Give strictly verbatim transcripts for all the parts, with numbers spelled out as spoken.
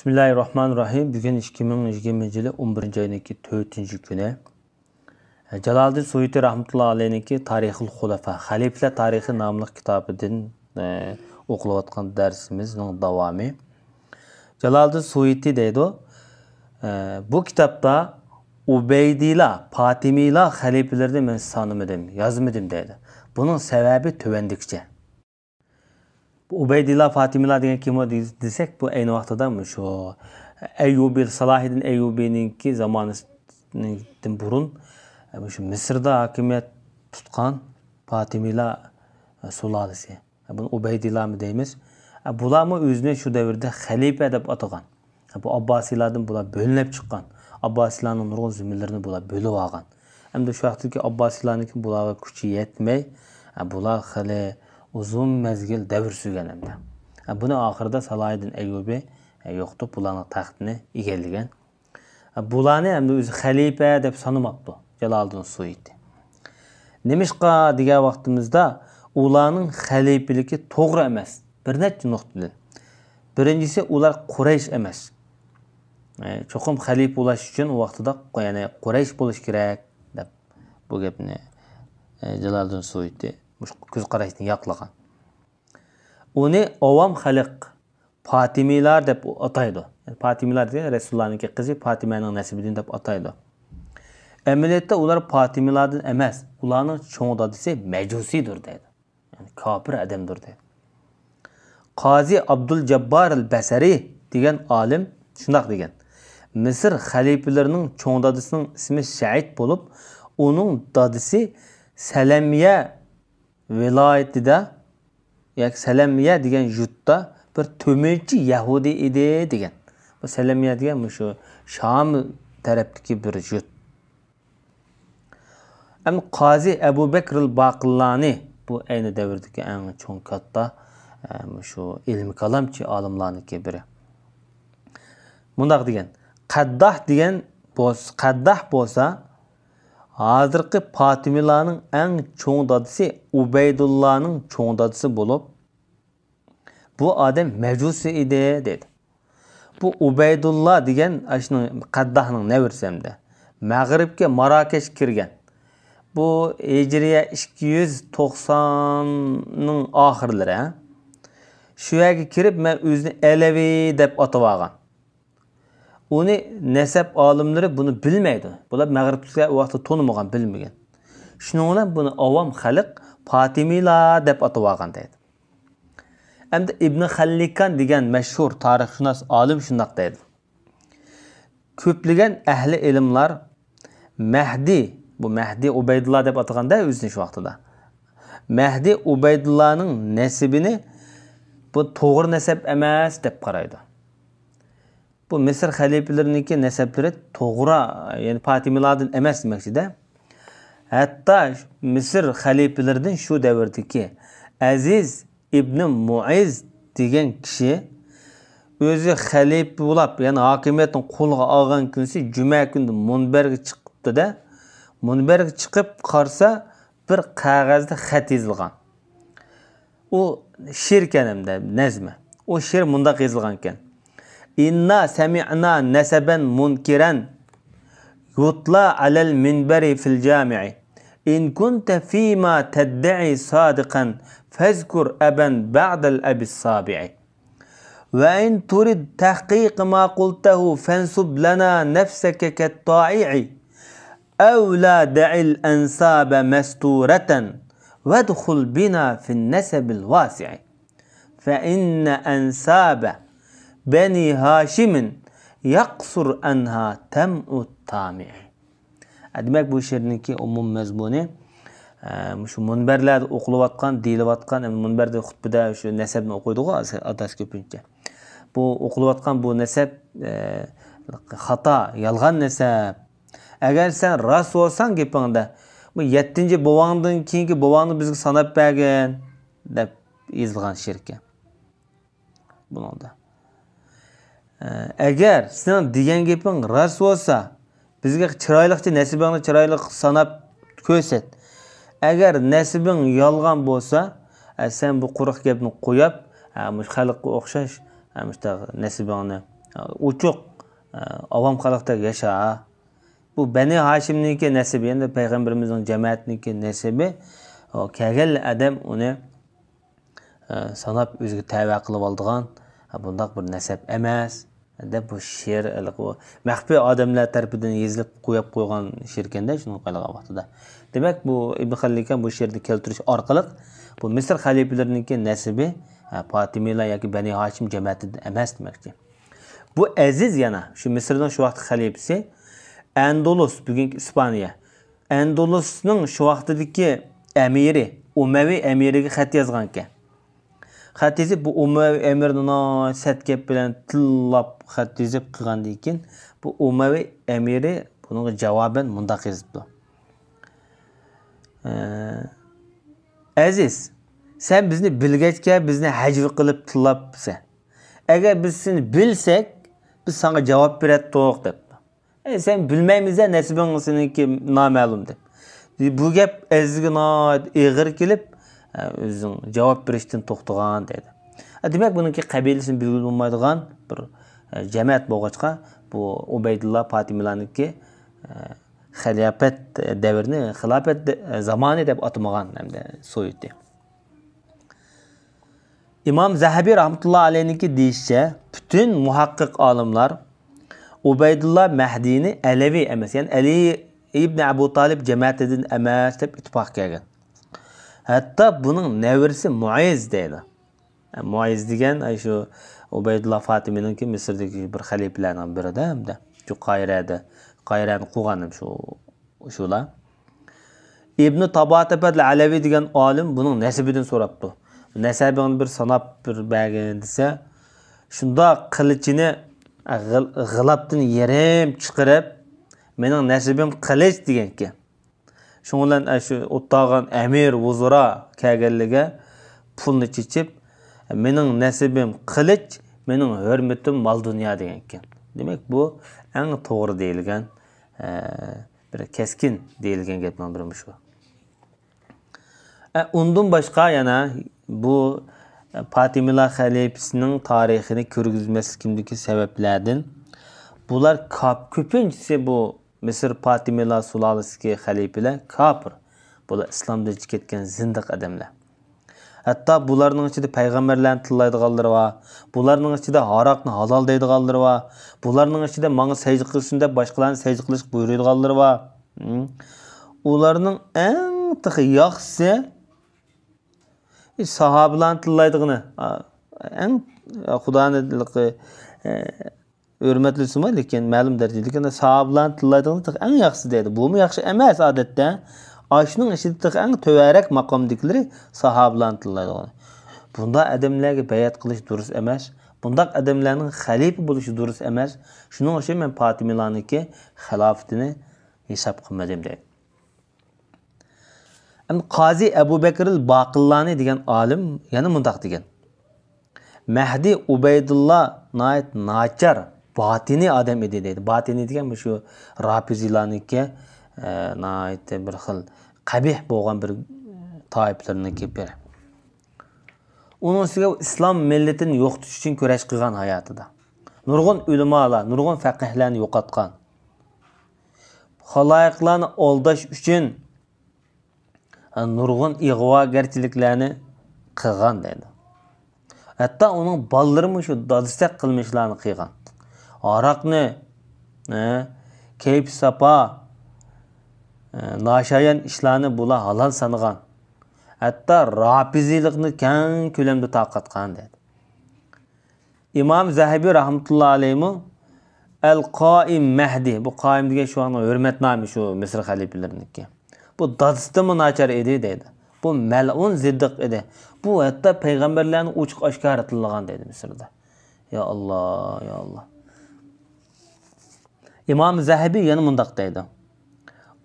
بىسمىللاھىررەھمانىررەھىم. بۈگۈن ئىككى مىڭ يىگىرمىنچى يىلى ئون بىرىنچى ئاينىڭكى تۆتىنچى كۈنى. جالالىدىن سۇيۇتى رەھمەتۇللا ئەلەيھنىڭكى تارىخۇل خۇلەفا، خەلىپىلەر تارىخى ناملىق كىتابىدىن، ئە، ئوقۇلۇۋاتقان دەرسىمىزنىڭ داۋامى. جالالىدىن سۇيۇتى دەيدۇ، ئە، بۇ كىتابتا ئۇبەيدىلا، پاتىمىلا خەلىپىلىرىنى مەن سانىمىدىم، يازمىدىم دەيدۇ. بۇنىڭ سەۋەبى تۆۋەندىكىچە. بۇ ئۇبەيدىلا، فاتىمىلا دېگەن كىم ئۇ دېسەك، بۇ ئەينى ۋاقتىدا مۇشۇ ئەييۇبى، سالاھىدىن ئەييۇبىنىڭكى زامانىدىن بۇرۇن مۇشۇ مىسىردا ھاكىمىيەت تۇتقان فاتىمىلا سۇلالىسى. بۇنى ئۇبەيدىلامۇ دەيمىز. بۇلارمۇ ئۆزىنى شۇ دەۋردە خەلىپە دەپ ئاتىغان. بۇ ئابباسىيلاردىن بۇلار بۆلۈنۈپ چىققان. ئابباسىيلارنىڭ نۇرغۇن زېمىنلىرىنى بۇلار بۆلۈپ ئالغان. ئەمدى شۇ ۋاقىتتىكى ئابباسىيلارنىڭكى بۇلارغا كۈچى يەتمەي، بۇلار خېلى ئۇزۇن مەزگىل دەۋر سۈرگەن ئەمدى. بۇنى ئاخىرىدا سالاھىدىن ئەييۇبى يوقىتىپ، بۇلارنىڭ تەختىنى ئىگىلىگەن. بۇلارنى ئەمدى ئۆزى خەلىپە دەپ سانىماپتۇ جالالىدىن سۇيۇتى. نېمىشقا دېگەن ۋاقتىمىزدا، ئۇلارنىڭ خەلىپىلىكى توغرا ئەمەس. بىر نەچچە نۇقتىدىن. بىرىنچىسى، ئۇلار قۇرەيش ئەمەس. ئە، چوقۇم خەلىپە بولۇش ئۈچۈن ئۇ ۋاقتىدا، يەنى قۇرەيش بولۇش كېرەك دەپ بۇ گەپنى، ئە، جالالىدىن سۇيۇتى مۇشۇ كۆز قاراشنى ياقلىغان. ئۇنى ئاۋام خەلق پاتىمىلار دەپ ئاتايدۇ. يەنى پاتىمىلار دېگەن رەسۇلۇللانىڭكى قىزى پاتىمەنىڭ نەسىبىدىن دەپ ئاتايدۇ. ئەمەلىيەتتە ئۇلار پاتىمىلاردىن ئەمەس، ئۇلارنىڭ چوڭ دادىسى مەجۇسىيدۇر دەيدۇ. يەنى كاپىر ئادەمدۇر دەيدۇ. قازى ئابدۇل جاببار ئەل بەسرى دېگەن ئالىم شۇنداق دېگەن، مىسىر خەلىپىلىرىنىڭ چوڭ دادىسىنىڭ ئىسمى سەئىد بولۇپ، ئۇنىڭ دادىسى سەلەميە ۋىلايىتىدە ياكى سەلەميە دېگەن يۇرتتا بىر تۆمۈرچى يەھۇدىي ئىدى دېگەن. بۇ سەلەميە دېگەن مۇشۇ شام تەرەپتىكى بىر يۇرت. ئەمدى قازى ئەبۇ بەكرىل باقىلانى، بۇ ئەينى دەۋردىكى ئەڭ چوڭ كاتتا، ئە، مۇشۇ ئىلمىي كالامچى ئالىملارنىڭكى بىرى. مۇنداق دېگەن، قەدداھ دېگەن بولس-، قەدداھ بولسا، ھازىرقى پاتىمىلارنىڭ ئەڭ چوڭ دادىسى ئۇبەيدۇللانىڭ چوڭ دادىسى بولۇپ، بۇ ئادەم مەجۇسىي ئىدى، دېدى. بۇ ئۇبەيدۇللا دېگەن ئاشۇنىڭ قەدداھنىڭ نەۋرىسى ئەمدى. مەغرىبكە ماراكەشكە كىرگەن. بۇ ھىجرىيە ئىككى يۈز توقساننىڭ ئاخىرلىرى، ھە؟ شۇ يەرگە كىرىپ، مەن ئۆزىنى ئەلەۋى دەپ ئاتىۋالغان. ئۇنى نەسەب ئالىملىرى بۇنى بىلمەيدۇ. بۇلار مەغرىبلىكلەر ئۇ ۋاقىتتا تونۇمىغان، بىلمىگەن. شۇنىڭ بىلەن بۇنى ئاۋام خەلق پاتىمىلار دەپ ئاتىۋالغان دەيدۇ. ئەمدى ئىبنى خەللىكان دېگەن مەشھۇر تارىخشۇناس ئالىم شۇنداق دەيدۇ. كۆپلىگەن ئەھلى ئىلىملار مەھدى، بۇ مەھدى ئۇبەيدۇللا دەپ ئاتىغاندا ئۆزىنى شۇ ۋاقتىدا. مەھدى ئۇبەيدۇللانىڭ نەسىبىنى بۇ توغرا نەسەب ئەمەس دەپ قارايدۇ. بۇ مىسىر خەلىپىلىرىنىڭكى نەسەبلىرى توغرا، يەنى پاتىمىلاردىن ئەمەس دېمەكچىدە. ھەتتا مىسىر خەلىپىلىرىدىن شۇ دەۋردىكى ئەزىز ئىبنى مۇئىز دېگەن كىشى ئۆزى خەلىپە بولاپ، يەنى ھاكىمىيەتنى قولىغا ئالغان كۈنسى جۈمە كۈنى مۇنبەرگە چىقىپتۇ-دە، مۇنبەرگە چىقىپ قارىسا، بىر قەغەزدە خەت يېزىلغان. ئۇ شېئىركەن ھەمدە نەزمە. ئۇ شېئىر مۇنداق يېزىلغانكەن. إنا سمعنا نسبا منكرا يتلى على المنبر في الجامع. إن كنت فيما تدعي صادقا فاذكر أبا بعد الأب السابع. وإن ترد تحقيق ما قلته فانسب لنا نفسك كالطائع. أو لا دع الأنساب مستورة وادخل بنا في النسب الواسع. فإن أنساب بني هاشم يقصر عنها طمع الطامع. دېمەك، بۇ شېئىرنىڭكى ئومۇمىي مەزمۇنى، ئە، مۇشۇ مۇنبەرلەردە ئوقۇلۇۋاتقان، دېيىلىۋاتقان، ئەمدى مۇنبەردە خۇتبىدە شۇ نەسەبنى ئوقۇيدىغۇ، ئادەتتە كۆپىنچە. بۇ ئوقۇلۇۋاتقان بۇ نەسەب، ئە، خاتا، يالغان نەسەب. ئەگەر سەن راست بولساڭ گېپىڭدە، بۇ يەتتىنچى بوۋاڭدىن كېيىنكى بوۋاڭنى بىزگە ساناپ بەرگىن، دەپ يېزىلغان شېئىركەن. بۇنىڭدا. ئە، ئەگەر سېنىڭ دېگەن گېپىڭ راست بولسا، بىزگە چىرايلىقچە نەسىبىڭنى چىرايلىق ساناپ كۆرسەت. ئەگەر نەسىبىڭ يالغان بولسا، ئە، سەن بۇ قۇرۇق گەپنى قويۇپ، ئە، مۇشۇ خەلققە ئوخشاش، ئە، مۇشۇنداق نەسىبىڭنى ئوچۇق، ئاۋام خەلقتەك ياشا. بۇ بەنى ھاشىمنىڭكى نەسىبى، يەنى پەيغەمبىرىمىزنىڭ جەمەتىنىڭكى نەسىبى، ئۇ كەلگەن ئادەم ئۇنى، ئە، ساناپ ئۆزىگە تەۋە قىلىۋالىدىغان، ئە، بۇنداق بىر نەسەب ئەمەس، دەپ بۇ شېئىر، ھېلىقى ئۇ مەخپىي ئادەملەر تەرىپىدىن يېزىلىپ قويۇپ قويغان شېئىركەندە، شۇنىڭغا قايلىغان ۋاقتىدا. دېمەك، بۇ ئىبن خەلىل ئىكەن بۇ شېئىرنى كەلتۈرۈش ئارقىلىق بۇ مىسىر خەلىپىلىرىنىڭكى نەسىبى، ئە، پاتىمىلار ياكى بەنى ھاشىم جەمەتىدىن ئەمەس دېمەكچى. بۇ ئەزىز يەنە شۇ مىسىرنىڭ شۇ ۋاقىتقى خەلىپىسى ئەندۇلۇس، بۈگۈنكى ئىسپانىيە، ئەندۇلۇسنىڭ شۇ ۋاقتىدىكى ئەمىرى، ئۇمەۋى ئەمىرىگە خەت يازغانكەن. خەت يېزىپ، بۇ ئۇمەۋى ئەمىرىنى ناھايىتى سەت گەپ بىلەن تىللاپ خەت يېزىپ قىلغاندىن كېيىن، بۇ ئۇمەۋى ئەمىرى بۇنىڭغا جاۋابەن مۇنداق يېزىپتۇ. ئە، ئەزىز، سەن بىزنى بىلگەچكە بىزنى ھەجۋە قىلىپ تىللاپسەن. ئەگەر بىز سېنى بىلسەك، بىز ساڭا جاۋاب بېرەتتۇق، دەپتۇ. ئەي، سەن بىلمەيمىز-دە، نەسىبىڭ سېنىڭكى نامەلۇم، دەپ. بۇ گەپ ئەزىزگە ناھايىتى ئېغىر كېلىپ، ئە، ئۆزىنىڭ جاۋاب بېرىشتىن توختىغان، دەيدۇ. ئە، دېمەك، بۇنىڭكى قەبىلىسىنى بىلگىلى بولمايدىغان بىر، ئە، جەمەت بولغاچقا، بۇ ئۇبەيدۇللا پاتىمىلارنىڭكى، ئە، خىلاپەت دەۋرىنى خىلاپەت دە-، زامانى دەپ ئاتىمىغان ھەمدە سوۋېتى. ئىمام زەھەبى رەھمەتۇللا ئەلەيھنىڭكى دېيىشىچە، پۈتۈن مۇھەققىق ئالىملار ئۇبەيدۇللا مەھدىنى ئەلەۋى ئەمەس، يەنى ئەلى ئىبنى ئەبۇ تالىپ جەمەتىدىن ئەمەس دەپ ئىتتىپاق كەلگەن. ھەتتا بۇنىڭ نەۋرىسى مۇئىز دەيدۇ. مۇئىز دېگەن، ئەي، شۇ ئۇبەيدۇللا فاتىمىنىڭكى مىسىردىكى بىر خەلىپىلەرنىڭ بىرىدە، ھەمدە شۇ قاھىرەدە، قاھىرەنى قۇرغان شۇ، شۇلار. ئىبنى تاباتەپەت ئەلەۋى دېگەن ئالىم بۇنىڭ نەسىبىدىن سوراپتۇ. نەسەبىڭنى بىر ساناپ بىر بەرگىن دېسە، شۇنداق قىلىچىنى غىل-، غىلاپتىن يېرىم چىقىرىپ، مېنىڭ نەسىبىم قىلىچ دېگەنكەن. شۇنىڭ بىلەن، ئە، شۇ ئولتۇرغان ئەمىر، ۋۇزرا كەلگەنلىكى پۇلنى چېچىپ، مېنىڭ نەسىبىم قىلىچ، مېنىڭ ھۆرمىتىم مال-دۇنيا دېگەنكەن. دېمەك، بۇ ئەڭ توغرا دېيىلگەن، ئە، بىر كەسكىن دېيىلگەن گەپنىڭ بىرى مۇشۇ. ئە، ئۇندىن باشقا يەنە بۇ، ئە، پاتىمىلار خەلىپىسىنىڭ تارىخىنى كىرگۈزمەسلىكىمدىكى سەۋەبلەردىن بۇلار كاپ-، كۆپىنچىسى بۇ مىسىر پاتىمىلار سۇلالىسىدىكى خەلىپىلەر كاپىر. بۇلار ئىسلامدىن چىقىپ كەتكەن زىندىق ئادەملەر. ھەتتا بۇلارنىڭ ئىچىدە پەيغەمبەرلەرنى تىللايدىغانلىرى بار. بۇلارنىڭ ئىچىدە ھاراقنى ھالال دەيدىغانلىرى بار. بۇلارنىڭ ئىچىدە ماڭا سەجدە قىلسۇن دەپ باشقىلارنى سەجدە قىلىشقا بۇيرۇيدىغانلىرى بار. ھىم. ئۇلارنىڭ ئەڭ تېخى ياخشىسى، ئى، ساھابىلارنى تىللايدىغىنى، ئا، ئەڭ، ئا، خۇدانى، ئە، ھۆرمەتلىسىمۇ، لېكىن مەلۇم دەرىجىدە، لېكىن ساھابىلارنى تىللايدىغىنى تېخى ئەڭ ياخشىسى دەيدۇ. بۇمۇ ياخشى ئەمەس ئادەتتە. ئاشۇنىڭ ئىچىدە تېخى ئەڭ تۆۋەنرەك ماقامدىكىلىرى ساھابىلارنى تىللايدىغىنى. بۇنداق ئادەملەرگە بەيئەت قىلىش دۇرۇس ئەمەس. بۇنداق ئادەملەرنىڭ خەلىپە بولۇشى دۇرۇس ئەمەس. شۇنىڭ ئۈچۈن مەن پاتىمىلارنىڭكى خىلاپىتىنى ھېساب قىلمىدىم، دەيدۇ. ئەمدى قازى ئەبۇ بەكرىل باقىللانى دېگەن ئالىم يەنە مۇنداق دېگەن: مەھدى ئۇبەيدۇللا ناھايىتى ناچار، باتىنىي ئادەم ئىدى، دەيدۇ. باتىنىي دېگەن مۇشۇ رافىزىيلارنىڭكى، ئە، ناھايىتى بىر خىل قەبىھ بولغان بىر تائىپىلىرىنىڭكى بىرى. ئۇنىڭ ئۈستىگە ئىسلام مىللىتىنى يوقىتىش ئۈچۈن كۈرەش قىلغان ھاياتىدا. نۇرغۇن ئۆلىمالار، نۇرغۇن فەقىھلەرنى يوقاتقان. خالايىقلارنى ئالداش ئۈچۈن نۇرغۇن ئىغۋاگەرچىلىكلەرنى قىلغان دەيدۇ. ھەتتا ئۇنىڭ بالىلىرىمۇ شۇ دادىسىدەك قىلمىشلارنى قىلغان. ھاراقنى، ئە، كەيپ ساپا، ئە، ناشايان ئىشلارنى بۇلار ھالال سانىغان. ھەتتا رافىزىيلىقنى كەڭ كۆلەمدە تارقاتقان دەيدۇ. ئىمام زەھەبى رەھمەتۇللا ئەلەيھىمۇ ئەل قائىم مەھدى، بۇ قائىم دېگەن شۇ ھۆرمەت نامى شۇ مىسىر خەلىپىلىرىنىڭكى. بۇ دادىسىدىنمۇ ناچار ئىدى دەيدۇ. بۇ مەلئۇن زىددىق ئىدى. بۇ ھەتتا پەيغەمبەرلەرنى ئوچۇق ئاشكارا تىللىغان دەيدۇ مىسىردا. يا ئاللا، يا ئاللا. ئىمام زەھەبى يەنە مۇنداق دەيدۇ: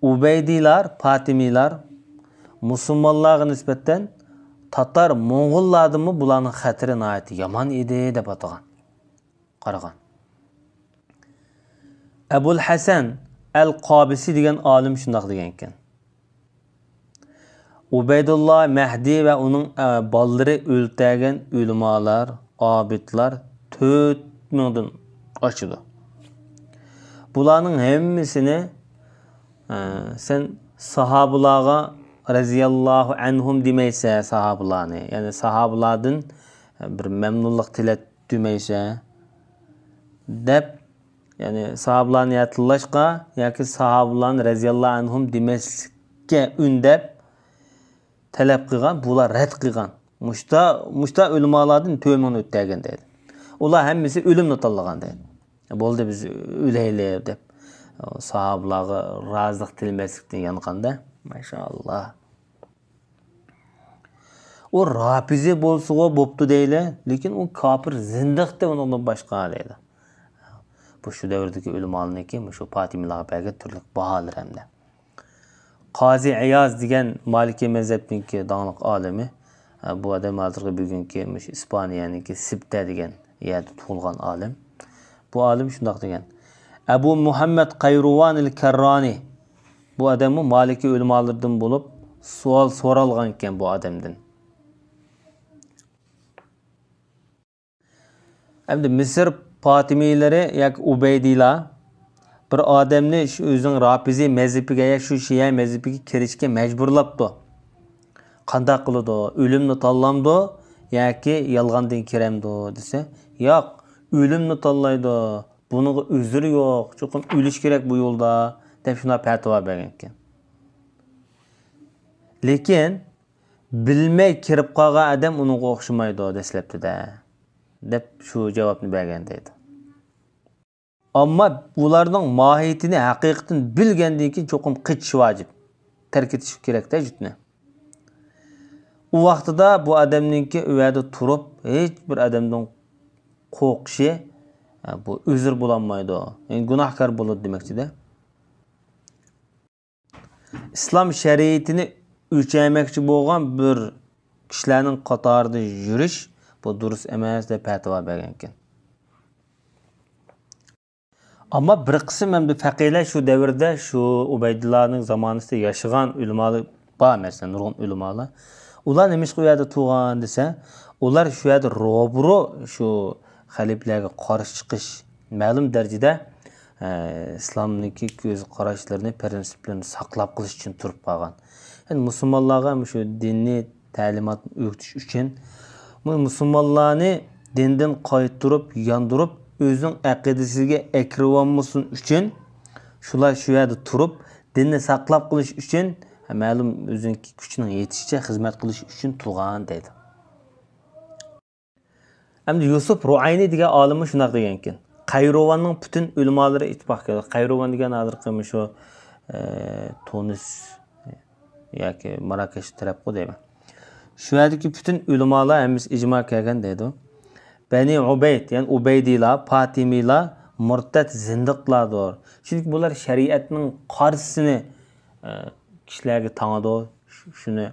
ئۇبەيدىلار، پاتىمىلار مۇسۇلمانلارغا نىسبەتەن تاتار، موڭغۇللاردىنمۇ بۇلارنىڭ خەتىرى ناھايىتى يامان ئىدى دەپ ئاتىغان. قارىغان. ئەبۇل ھەسەن ئەل قابىسى دېگەن ئالىم شۇنداق دېگەنكەن: ئۇبەيدۇللا مەھدى ۋە ئۇنىڭ، ئە، بالىلىرى ئۆلتۈرگەن ئۆلىمالار، ئابىدلار تۆت مىڭدىن ئاچىدۇ. بۇلارنىڭ ھەممىسىنى، ئە، سەن ساھابىلارغا رەزىياللاھۇ ئەنھۇم دېمەيسەن، ساھابىلارنى. يەنى ساھابىلاردىن، ئە، بىر مەمنۇنلۇق تىلەت دېمەيسەن، دەپ، يەنى ساھابىلارنى ياتلاشقا ياكى ساھابىلارنى رەزىياللاھۇ ئەنھۇم دېمەسلىككە ئۈندەپ، تەلەپ قىلغان، بۇلار رەت قىلغان. مۇشتا، مۇشتا ئۆلىمالاردىن تۆمىنى ئۆتتەرگەن دەيدۇ. ئۇلار ھەممىسى ئۆلۈمنى تاللىغان دەيدۇ. بولدى، بىز ئۆلەيلى دەپ، ساھابىلارغا رازىلىق تىلىمەسلىكتىن يانغاندا، ماشائاللا. ئۇ رافىزى بولسىغۇ بوپتۇ دەيلى، لېكىن ئۇ كاپىر زىندىقتى ئۇنىڭدىن باشقا دەيدۇ. بۇ شۇ دەۋردىكى ئۆلىمالارنىڭكى مۇشۇ پاتىمىلارغا بەرگەن تۈرلۈك باھالىرى ھەمدە. قازى ئىياز دېگەن مالىكىي مەزھەپنىڭكى داڭلىق ئالىمى. بۇ ئادەم ھازىرقى بۈگۈنكى مۇشۇ ئىسپانىيەنىڭكى سىبتە دېگەن يەردە تۇغۇلغان ئالىم. بۇ ئالىم شۇنداق دېگەن. ئەبۇ مۇھەممەد قەيرۇۋانىل كەررانى. بۇ ئادەممۇ مالىكىي ئۆلىمالىرىدىن بولۇپ، سوئال سورالغان ئىكەن بۇ ئادەمدىن. ئەمدى مىسىر پاتىمىيلىرى ياكى ئۇبەيدىلا بىر ئادەمنى شۇ ئۆزىنىڭ رافىزىي مەزھىپىگە يا شۇ شىئە مەزھىپىگە كىرىشكە مەجبۇرلاپتۇ. قانداق قىلىدۇ؟ ئۆلۈمنى تاللامدۇ ياكى يالغاندىن كىرەمدۇ دېسە، ياق، ئۆلۈمنى تاللايدۇ. بۇنىڭغا ئۆزرى يوق، چوقۇم ئۆلۈش كېرەك بۇ يولدا، دەپ شۇنداق پەتىۋا بەرگەنىكەن. لېكىن بىلمەي كىرىپ قالغان ئادەم ئۇنىڭغا ئوخشىمايدۇ دەسلەپتىدە، دەپ شۇ جاۋابنى بەرگەن دەيدۇ. ئەمما ئۇلارنىڭ ماھىيىتىنى ھەقىقەتەن بىلگەندىن كېيىن چوقۇم قېچىش ۋاجىپ. تەرك ئېتىش كېرەكتە جۇتنى. ئۇ ۋاقتىدا بۇ ئادەمنىڭكى ئۇ يەردە تۇرۇپ، ھېچ بىر ئادەمدىن قورقۇشى، بۇ ئۆزرە بولالمايدۇ. يەنى گۇناھكار بولىدۇ دېمەكچىدە. ئىسلام شەرىئىتىنى ئۆچەيمەكچى بولغان بىر كىشىلەرنىڭ قاتارىدا يۈرۈش، بۇ دۇرۇس ئەمەس، دەپ پەتىۋا بەرگەنىكەن. ئەمما بىر قىسىم ئەمدى پەقىھلەر شۇ دەۋردە، شۇ ئۇبەيدۇللانىڭ زامانىسىدا ياشىغان ئۆلىمالار بار، مەسىلەن، نۇرغۇن ئۆلىمالار. ئۇلار نېمىشقا ئۇ يەردە تۇرغان دېسە، ئۇلار شۇ يەردە روبىرو شۇ خەلىپىلەرگە قارشى چىقىش مەلۇم دەرىجىدە، ئە، ئىسلامنىڭكى كۆز قاراشلىرىنى، پىرىنسىپلىرىنى ساقلاپ قېلىش ئۈچۈن تۇرۇپ قالغان. يەنى مۇسۇلمانلارغا مۇشۇ دىنىي تەلىماتنى ئۆگىتىش ئۈچۈن، مۇ-، مۇسۇلمانلارنى دىندىن قايتۇرۇپ، ياندۇرۇپ، ئۆزىنىڭ ئەقىدىسىگە ئەكىرىۋالمىسۇن ئۈچۈن، شۇلار شۇ يەردە تۇرۇپ، دىننى ساقلاپ قېلىش ئۈچۈن، مەلۇم ئۆزىنىڭكى كۈچىنىڭ يېتىشىچە خىزمەت قىلىش ئۈچۈن تۇرغان دەيدۇ. ئەمدى يۈسۈپ رۇئەينى دېگەن ئالىممۇ شۇنداق دېگەنكەن. قەيرۇۋاننىڭ پۈتۈن ئۆلىمالىرى ئىتتىپاق كەلدى. قەيرۇۋان دېگەن ھازىرقى مۇشۇ، ئە، تۇنىس ياكى ماراكەش تەرەپقۇ دەيمەن. شۇ يەردىكى پۈتۈن ئۆلىمالار ھەممىسى ئىجما كەلگەن دەيدۇ. بەنى ئۇبەيد، يەنى ئۇبەيدىلار، پاتىمىلار مۇرتەت زىندىقلاردۇر. چۈنكى بۇلار شەرىئەتنىڭ قارشىسىنى، ئە، كىشىلەرگە تاڭىدۇ، شۇ-، شۇنى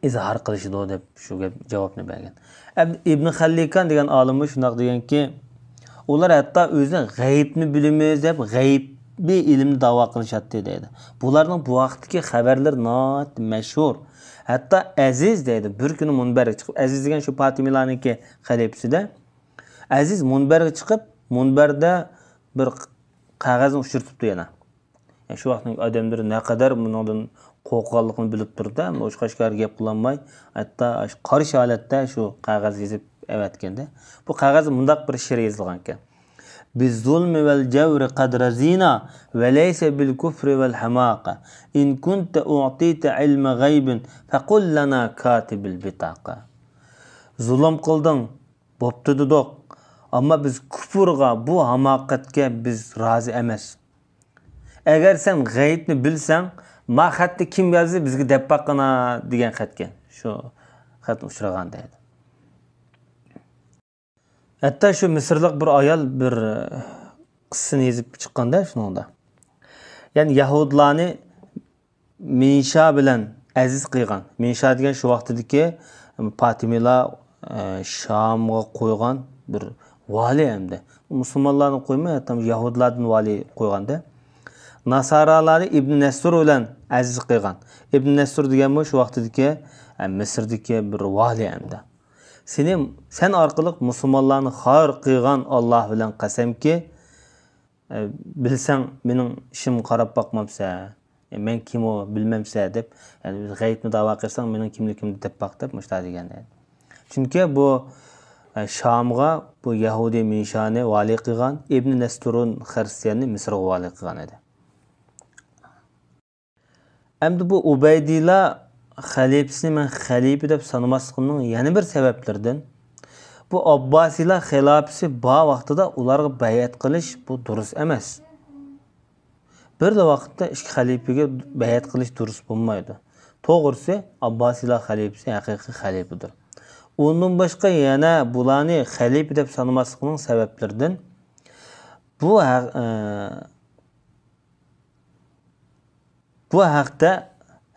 ئىزھار قىلىشىدۇ دەپ شۇ گەپ، جاۋابنى بەرگەن. ئەب-، ئىبن خەللىكان دېگەن ئالىممۇ شۇنداق دېگەنكى، ئۇلار ھەتتا ئۆزىنى غەيىبنى بىلىمىز دەپ غەيىبىي ئىلىمنى داۋا قىلىشاتتى دەيدۇ. بۇلارنىڭ بۇ ھەقتىكى خەۋەرلىرى ناھايىتى مەشھۇر. ھەتتا ئەزىز دەيدۇ، بىر كۈنى مۇنبەرگە چىقىپ، ئەزىز دېگەن شۇ پاتىمىلارنىڭكى خەلىپىسىدە، ئەزىز مۇنبەرگە چىقىپ، مۇنبەردە بىر قەغەزنى ئۇچرىتىپتۇ يەنە. يا، شۇ ۋاقىتنىڭ ئادەملىرى نەقەدەر بۇنىڭدىن قورققانلىقىنى بىلىپ تۇرۇپ، ئاشۇ ئاشكارا گەپ قىلالماي، ھەتتا ئاشۇ قارشى ھالەتتە شۇ قەغەز يېزىپ ئەۋەتكەندە، بۇ قەغەزدە مۇنداق بىر شېئىر يېزىلغانىكەن. بالظلم والجور قد رضينا وليس بالكفر والحماقة. إن كنت أعطيت علم غيب فقل لنا كاتب البطاقة. زۇلۇم قىلدىڭ، بوپتۇ دېدۇق. ئەمما بىز كۇپۇرغا، بۇ ھاماقەتكە بىز رازى ئەمەس. ئەگەر سەن غەيىبنى بىلسەڭ، ما خەتنى كىم يازدى، بىزگە دەپ باققىنا دېگەن خەتكەن. شۇ خەتنى ئۇچرىغان دەيدۇ. ھەتتا شۇ مىسىرلىق بىر ئايال بىر، ئە، قىسسىنى يېزىپ چىققاندا شۇنىڭدا. يەنى يەھۇدلارنى مىنشا بىلەن ئەزىز قىلغان. مىنشا دېگەن شۇ ۋاقتىدىكى پاتىمىلار، ئە، شامغا قويغان بىر ۋالىي ئەمدى. مۇسۇلمانلارنى قويماي، ھەتتا يەھۇدىيلاردىن ۋالىي قويغاندا. ناسارالارنى ئىبن نەسۇر بىلەن ئەزىز قىلغان. ئىبن نەسۇر دېگەنمۇ شۇ ۋاقتىدىكى، ئە، مىسىردىكى بىر ۋالىي ئەمدى. سېنى، سەن ئارقىلىق مۇسۇلمانلارنى خار قىلغان ئاللاھ بىلەن قەسەمكى، ئە، بىلسەڭ، مېنىڭ ئىشىمغا قاراپ باقمامسەن؟ ئە، مەن كىمۇ بىلمەمسەن دەپ، يەنى غەيىبنى داۋا قىلساڭ، مېنىڭ كىملىكىمنى دەپ باق دەپ مۇشۇنداق دېگەن. چۈنكى بۇ، ئە، شامغا بۇ يەھۇدىي مىشانى ۋالىي قىلغان، ئىبنى نەستۇرۇن خەرسىيەننى مىسىرغا ۋالىي قىلغان ئىدى. ئەمدى بۇ ئۇبەيدىللا خەلىپىسىنى مەن خەلىپە دەپ سانىماسلىقىمنىڭ يەنە بىر سەۋەبلىرىدىن، بۇ ئابباسىيلار خىلاپىسى بار ۋاقتىدا ئۇلارغا بەيئەت قىلىش بۇ دۇرۇس ئەمەس. بىردە ۋاقىتتا ئىككى خەلىپىگە بەيئەت قىلىش دۇرۇس بولمايدۇ. توغرىسى، ئابباسىيلار خەلىپىسى ھەقىقىي خەلىپىدۇر. ئۇندىن باشقا يەنە بۇلارنى خەلىپە دەپ سانىماسلىقنىڭ سەۋەبلىرىدىن، بۇ ھەق-، ئە، بۇ ھەقتە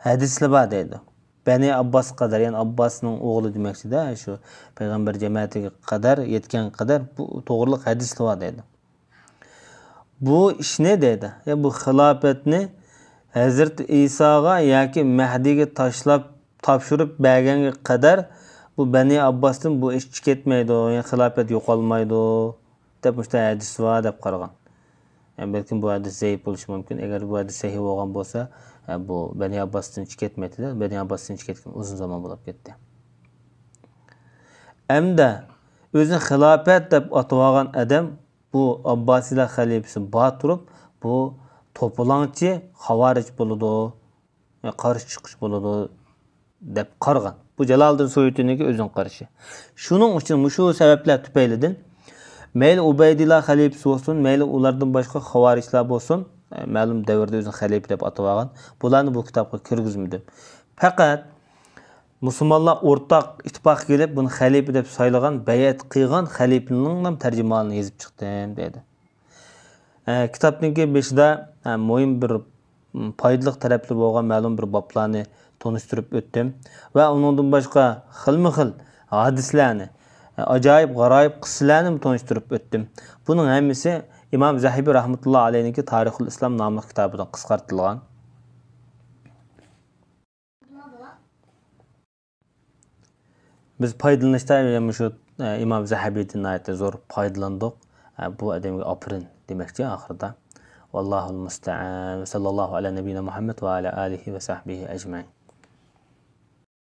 ھەدىسلەر بار دەيدۇ. بەنى ئابباس قەدەر، يەنى ئابباسنىڭ ئوغلى دېمەكچىدە، شۇ پەيغەمبەر جەمەتىگە قەدەر، يەتكەن قەدەر بۇ توغرىلىق ھەدىسلەر بار دەيدۇ. بۇ ئىشنى دەيدۇ، يا بۇ خىلاپەتنى ھەزرىتى ئىساغا ياكى مەھدىگە تاشلاپ، تاپشۇرۇپ بەرگەنگە قەدەر بۇ بەنى ئابباستىن بۇ ئىش چىقىپ كەتمەيدۇ، يەنى خىلاپەت يوقالمايدۇ، دەپ مۇشۇنداق ھەدىس بار دەپ قارىغان. يەنى بەلكىم بۇ ھەدىس زەئىپ بولۇشى مۇمكىن. ئەگەر بۇ ھەدىس سەھىھ بولغان بولسا، ئە، بۇ بەنى ئابباستىن چىقىپ كەتمەيتتى. بەنى ئابباستىن چىقىپ كەتكەن ئۇزۇن زامان بولۇپ كەتتى. ئەمدى ئۆزىنى خىلاپەت دەپ ئاتىۋالغان ئادەم بۇ ئابباسىيلار خەلىپىسى بار تۇرۇپ، بۇ توپىلاڭچى خاۋارىج بولىدۇ، قارشى چىقىش بولىدۇ دەپ قارىغان. بۇ جالالىدىن سۇيۇتىنىڭكى ئۆزىنىڭ قارىشى. شۇنىڭ ئۈچۈن مۇشۇ سەۋەبلەر تۈپەيلىدىن مەيلى ئۇبەيدىللا خەلىپىسى بولسۇن، مەيلى ئۇلاردىن باشقا خاۋارىجلار بولسۇن، مەلۇم دەۋردە ئۆزىنى خەلىپە دەپ ئاتىۋالغان، بۇلارنى بۇ كىتابقا كىرگۈزمىدىم. پەقەت مۇسۇلمانلار ئورتاق ئىتتىپاققا كېلىپ، بۇنى خەلىپە دەپ سايلىغان، بەيئەت قىلغان خەلىپىنىڭ تەرجىمىھالىنى يېزىپ چىقتىم، دەيدۇ. ئە، كىتابنىڭكى بېشىدا، ئە، مۇھىم بىر، م، پايدىلىق تەرەپلىرى بولغان مەلۇم بىر بابلارنى تونۇشتۇرۇپ ئۆتتۈم ۋە ئۇنىڭدىن باشقا خىلمۇ خىل ھادىسىلەرنى، ئە، ئاجايىپ غارايىپ قىسسىلەرنىمۇ تونۇشتۇرۇپ ئۆتتۈم. بۇنىڭ ھەممىسى ئىمام زەھەبى رەھمەتۇللا ئەلەيھنىڭكى تارىخۇل ئىسلام ناملىق كىتابىدا قىسقارتىلغان. بىز پايدىلىنىشتا مۇشۇ، ئە، ئىمام زەھەبىدىن ناھايىتى زور پايدىلاندۇق. ئە، بۇ ئادەمگە ئاپىرىن دېمەكچى ئاخىرىدا. ۋاللاھۇل مۇستەئان. ساللاللاھۇ ئەلە نەبىينا مۇھەممەد ۋە ئەلە ئالىھى ۋە سەھبىھى ئەجمەئىن.